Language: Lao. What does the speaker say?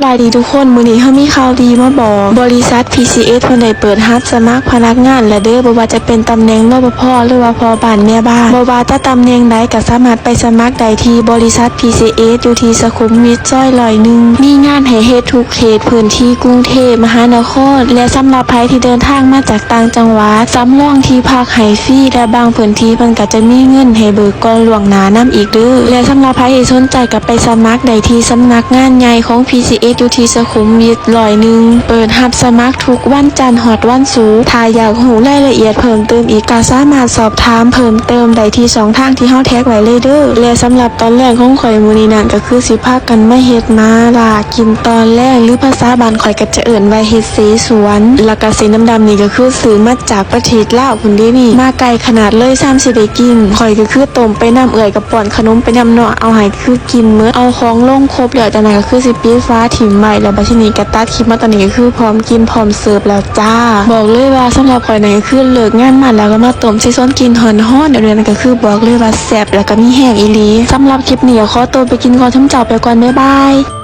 ສະບາຍດີທຸກຄົນ, ມື້ນີ້ເຮົາມີຂ່າວດີມາບອກ. ບໍລິສັດ ພີຊີເອັສ ເພິ່ນໄດ້ເປີດຮັບສະໝັກພະນັກງານແລ້ວເດີ້, ບໍ່ວ່າຈະເປັນຕຳແໜ່ງ ຣປພ ຫຼືວ່າພໍ່ບ້ານແມ່ບ້ານ, ບໍ່ວ່າແຕ່ຕຳແໜ່ງໃດກໍສາມາດໄປສະໝັກໄດ້ທີ່ບໍລິສັດ ພີຊີເອັສ ຢູ່ທີ່ສຸຂຸມວິດ ຊອຍຮ້ອຍໜຶ່ງ. ມີງານໃຫ້ເຮັດທຸກເຂດພື້ນທີ່ກຸງເທບມະຫານະຄອນ ແລະ ສຳລັບໃຜທີ່ເດີນທາງມາຈາກຕ່າງຈັງຫວັດ, ສຳຮອງທີ່ພັກໃຫ້ຟຣີ ແລະ ບາງພື້ນທີ່ເພິ່ນກໍຈະມີເງິນໃຫ້ເບີກກ່ອນລ່ວງໜ້ານຳອີກເດີ້. ແລະ ສຳລັບໃຜທີ່ສົນໃຈກໍໄປສະໝັກໄດ້ທີ່ສຳນັກງານໃຫຍ່ຂອງ ພີຊີເອັສ ຢູ່ທີ່ສຸຂຸມວິດ ຮ້ອຍໜຶ່ງ ເປີດຮັບສະໝັກທຸກວັນຈັນຮອດວັນສຸກ. ຖ້າຢາກຮູ້ລາຍລະອຽດເພີ່ມເຕີມອີກ ກໍສາມາດສອບຖາມເພີ່ມເຕີມໄດ້ທີ່ຊ່ອງທາງທີ່ເຮົາແທັກໄວ້ເລີຍເດີ້. ແລະ ສຳລັບຕອນແລງຂອງຂ້ອຍມື້ນີ້ນັ້ນ ກໍຄືຊິພາກັນມາເຮັດໝາລ່າກິນຕອນແລງ ຫຼື ພາສາບ້ານຂ້ອຍກໍຈະເອີ້ນວ່າເຮັດເສສວນ. ແລ້ວກໍເສັ້ນດຳໆນີ້ກໍຄືຊື້ມາຈາກປະເທດລາວພຸ້ນເດ້ນີ້, ມາໄກຂະໜາດເລີຍ ຊ່ຳຊິໄດ້ກິນ. ຂ້ອຍກໍຄືຕົ້ມໄປນຳ, ເອື້ອຍກໍປ້ອນຂະໜົມໄປນຳເນາະ, ເອົາໃຫ້ຄືກິນໝົດ. ເອົາຂອງລົງຄົບແລ້ວ ຈາກນັ້ນກໍຄືຊິປິດຝາຖິ້ມໄວ້, ແລ້ວບັດທີນີ້ກໍຕັດຄລິບມາຕອນນີ້ ກໍຄືພ້ອມກິນພ້ອມເສີບແລ້ວ ຈ້າ. ບອກເລີຍວ່າສຳລັບຂ້ອຍນັ້ນ ກໍຄືເລີກງານມາແລ້ວກໍມາຕົ້ມໃສ່ສວນກິນຮ້ອນໆ ແບບນີ້ນັ້ນ ກໍຄືບອກເລີຍວ່າແຊບ ແລ້ວກໍມີແຮງອີ່ຫຼີ. ສຳລັບຄລິບນີ້ກໍຂໍຕົວໄປກິນກ່ອນ ຊຸມເຈົ້າໄປກ່ອນ ບາຍບາຍ.